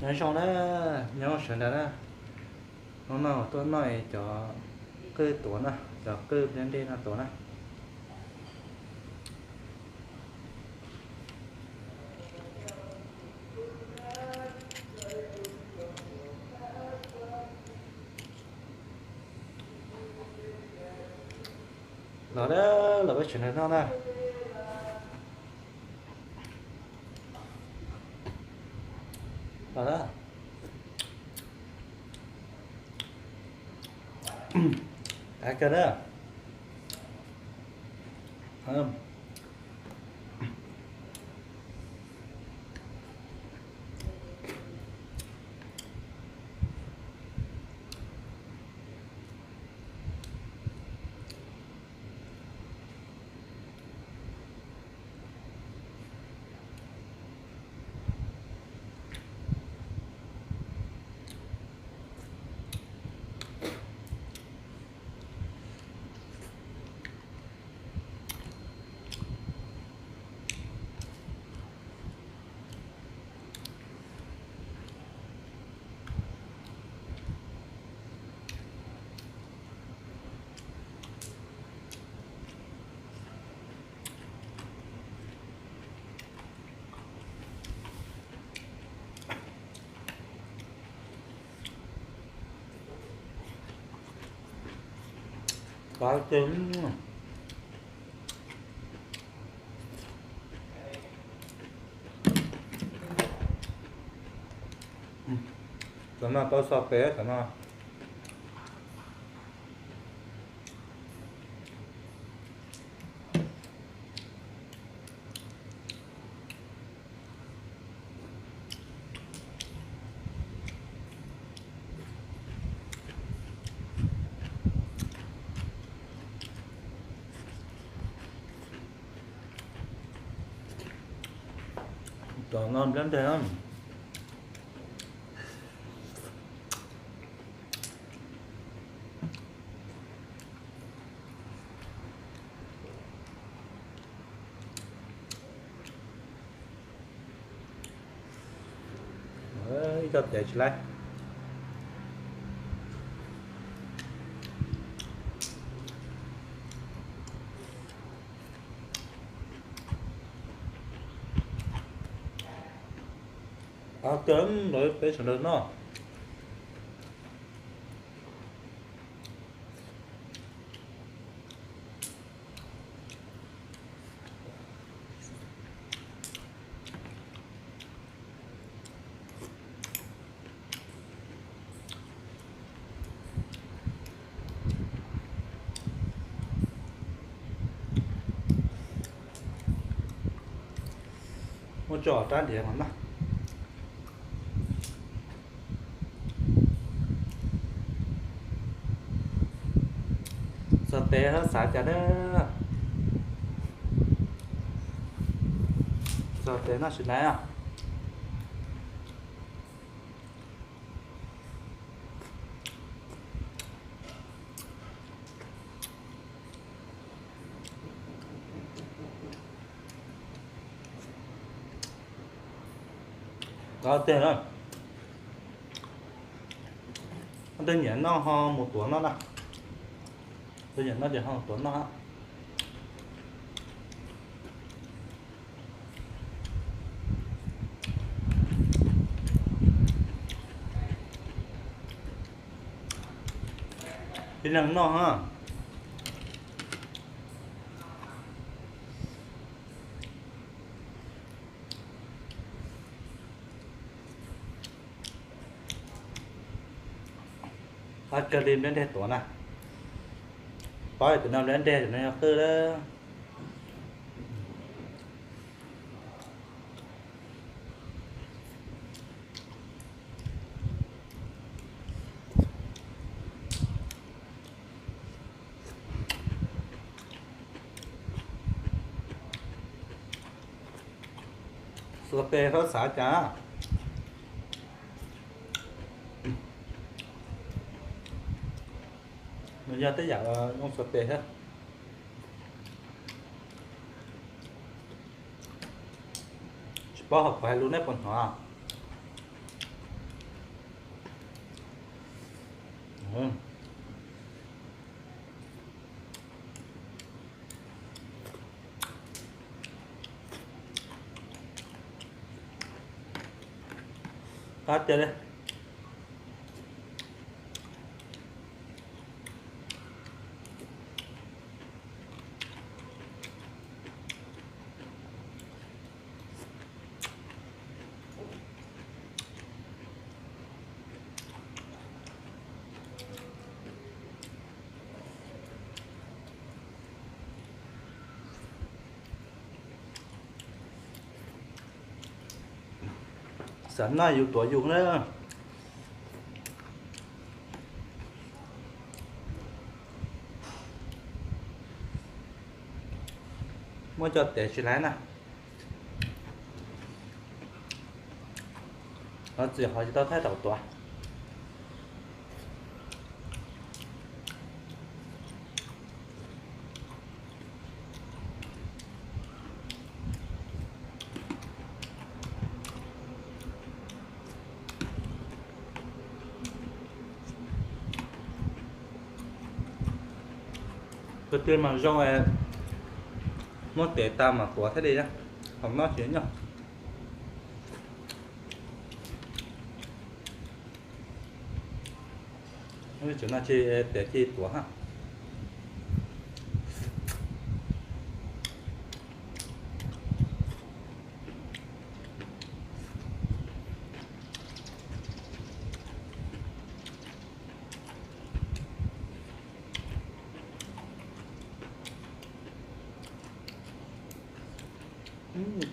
Nyob zoo na, nyob sawv daws na. Hnub no tuaj noj cov qwj tuav na, cov qwj nplej ntej no tuav na. Los, los peb sawv daws noj na. Los, av kawg na. Qab kawg. Cov no tau xo pem cov no. Cov no nplej ntej. Ib co tes tsis laib. Qab kawg, los peb sawv daws noj. Muab tso rab diav no na. Txog tes xav cas na. Txog tes noj sis naiv. Qab tiag na. Leej twg nyiam noj ho mus tuav noj na. Leej twg nyiam noj ces ho tuav noj. Ib leeg noj ha. Qab kawg li nplej ntej tuav na. Paub tias no nplej ntej, tus no yog qwj lawm. Xuas tes txhob xav cas. Nws yog tej yam zoo xuas tes thiab. Tsis paub hais kuv hais lus nej puas hnov. Qab tiag li. Xav noj yus tuav yus na. Muab cov tev tsis laib na. Nov txiv ho tsis tau thaij tau tuav. Tus twg mas zoo, muab tev tas mas tuav thiaj li, hom noj tsis nyob. Tseem no tsis tev tsis tuav hab.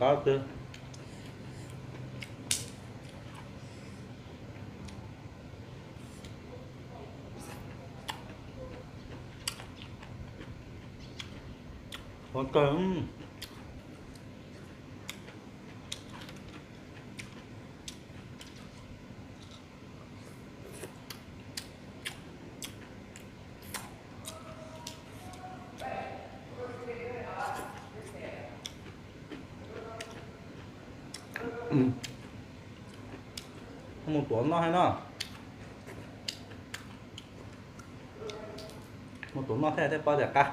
Qab twg. Qab kawg. Mus tuav noj thiab no. Mus tuav noj thiab thiaj paub tias qab.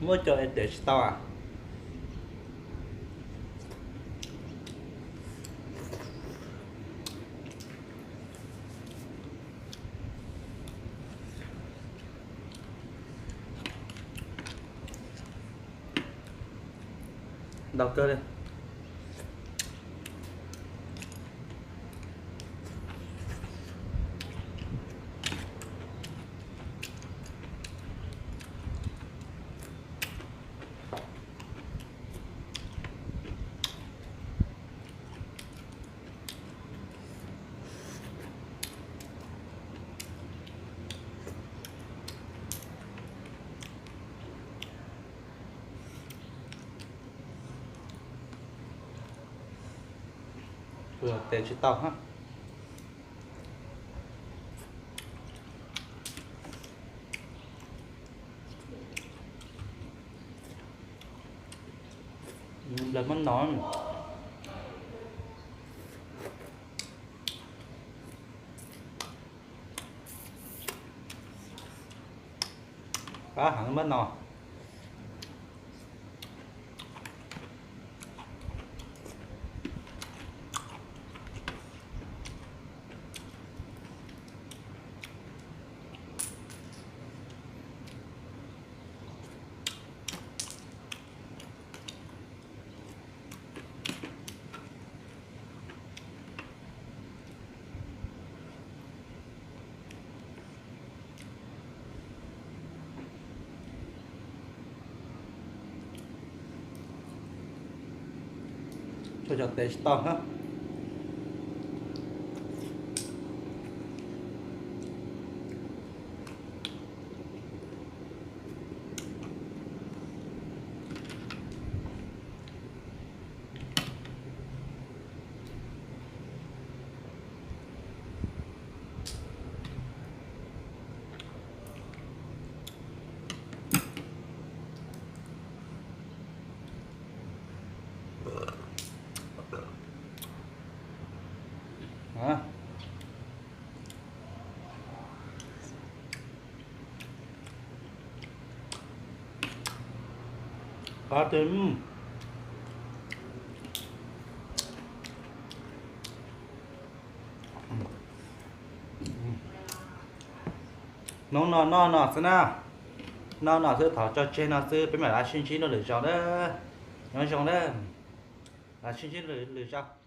Muab cov es tev tsis tau a. Ntau kawg li. Tes tsis tau hab. Lawv muab no. Qab heev npab no. Cov tes tsis tau na. Qab twg. Hnub no noj no xwb na, noj no xwb, thov tso tseg no xwb, peb mam li sib ntsib dua lwm zaus na. Nyob zoo na, mam sib ntsib lwm zaus.